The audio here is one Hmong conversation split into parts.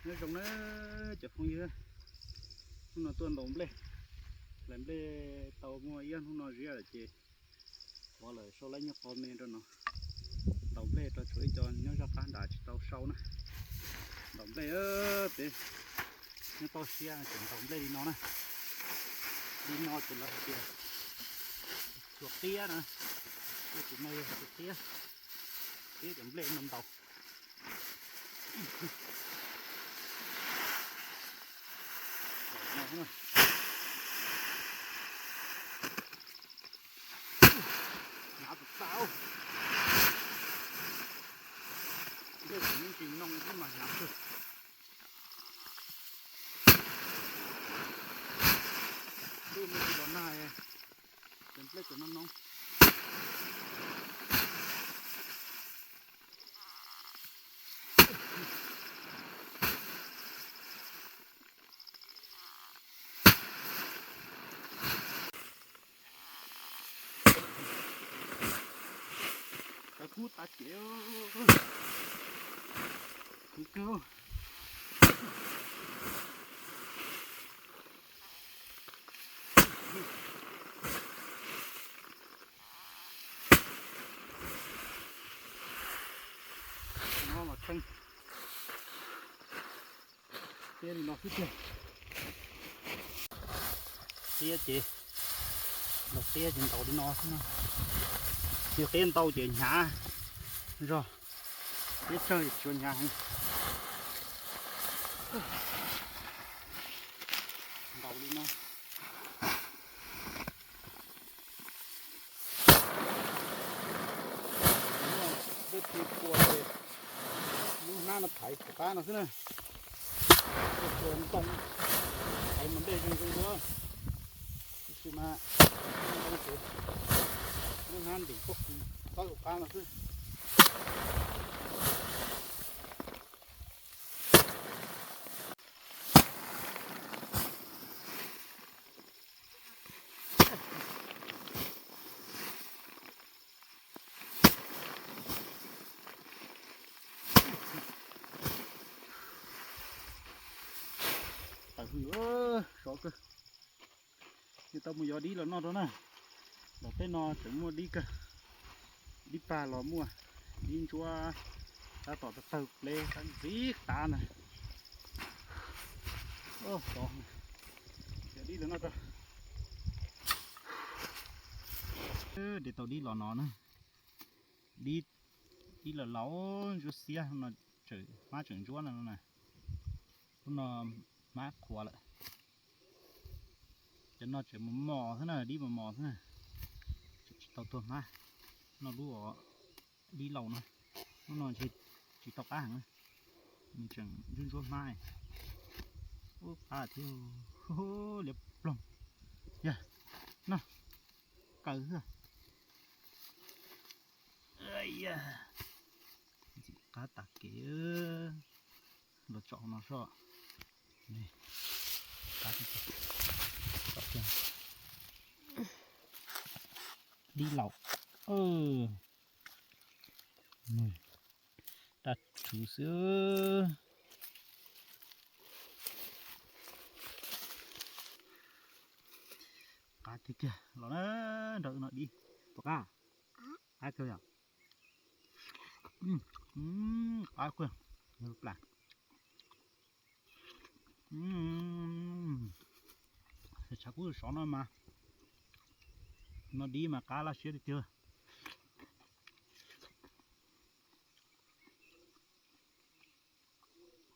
Nyob zoo na cov phooj ywg, hnub no tuaj ntaus nplej, hlais nplej tau muaj ib ob hnub no ziab lawm ces thov lawm sau lab nyuag qau me rau no. Ntaus nplej rau tshuav ib co nyob zaj qab nrad tsis tau sau na. Ntaus nplej, peb nyob toj siab ces ntaus nplej li no na. Li no ces lawv hais tias txuas qiab na, tus no yog txuas qiab, qiab cov nplej no ntaus. Hnyav txaus txaus. Nplej tsis noo xwb mas hnyav kawg. Twb muaj tsis los nag, ces nplej tseem noo noo. Kub tas kev, kub kawg. No mas tseeb, qiab li no xwb tiag. Qiab ces, ntaus qiab ces ntaus li no xwb na. Yog qiab ntau ces hnyav zog, qiab tsawg ces tsis ua hnyav heev. Ntaus li no. Dej pua ces lub hnab no thaiv tom qab no xwb na. Dej pua ntoo, thaiv mas dej zoo zoo dua, tab sis mas lub hnab ntim pob kws txob tom qab no xwb. Tawm hwj, sov kawg. Yog tau mus yos dib los noj rau na. Ntawm peb no tseem muaj dib kawg. Dib pag los muaj, dib ntsuab, tab tom tawg tawg plev tab ntxiv qab na. Sov, yos dib los noj rau. De tau dib los no na. Dib, dib los laus ntsuab xiab no, tseem hmab tseem ntsuab no na. Lub no hmab qhuav lawm. Cov no tseem mos mos xwb na, dib mos mos xwb na. Tseem tsis tau tuag hmab. Noj lub dib laus no. Lub no ntshe tsis tau qab heev, nws tseem ntsuab ntsuab hmab. Ub, qab thiab, liab ploog. Yog, no, kaw xwb. Ntxim qab tas kev. Los tsom no soj. Qab tiag tiag. Dib laus. Daj rhuv xwb. Qab tiag tiag los na, nrog wb no dib. Puas qab? Qab kawg yom. Qab kawg. Plas. Tshav kub sov no mas, no dib mas qab laj siab tiag tiag.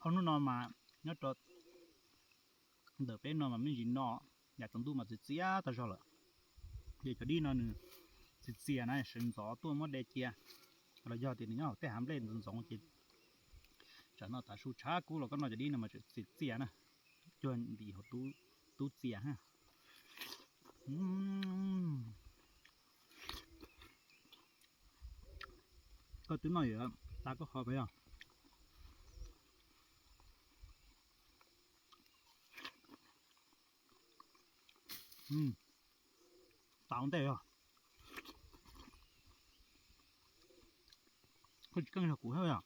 Ob hnub no mas nyob rau ntawm peb no mas me ntsis no, yam tsaus ntuj mas txias txias tag zog lawm. Ces cov dib no nws txias txias na, sawv ntxov tuaj muab de cia, los yog tias nws nyob hauv tej hav nplej ntxoov ntxoov ces tsam no tav su tshav kub los koj noj cov dib no mas tseem txias txias na, cuag ntim hauv tub txias na. Koj twb noj yuav tas koj qhov peb yog. Tas ua ntej yog. Koj tsis keej yog kuv thiab yog.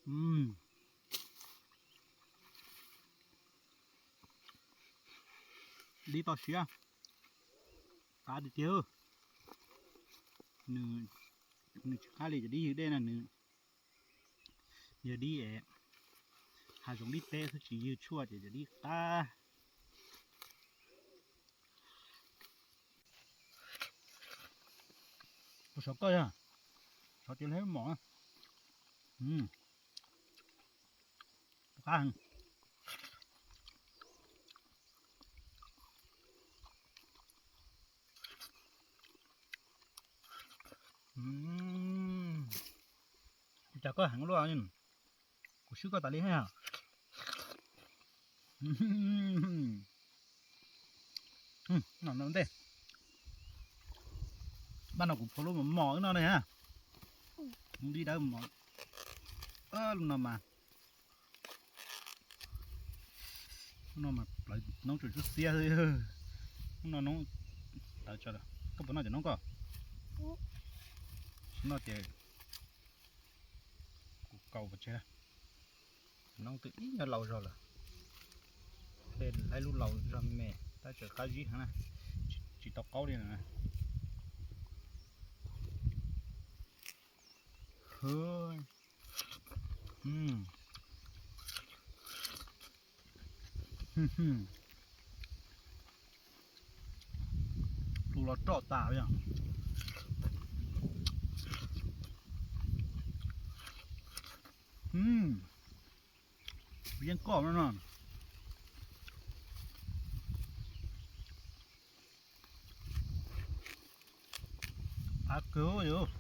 Mm. Dib toj siab, qab tiag tiag. Nws, nws tsis qab li cov dib ywg dej na, nws yog dib es hav zoov dib peb xwb, tsis ywg tshuaj ces cov dib qab. Kuv sov koj yog, sov tias leb mom. Qab heev. Kuv cas koj heev luaj, kuv swb koj tas li hab. No ntej, pab no kuv phua lub mos mos wb noj ne ha. Dib dawb mos, lub no mas, lub no mas plawv noob tsuas tsub xiab xwb. Lub no noob tawv tso, koj puas noj cov noob koj? Tsis noj ces kuv kaus pov tseg. Noob twb ib nyuag laus zog lawm, tej laib lub laus zog me tab tseem qab zib heev na, tsis tau qaub li na. Tus los roj tas yog. Yeej koj no no. Qab kawg yog.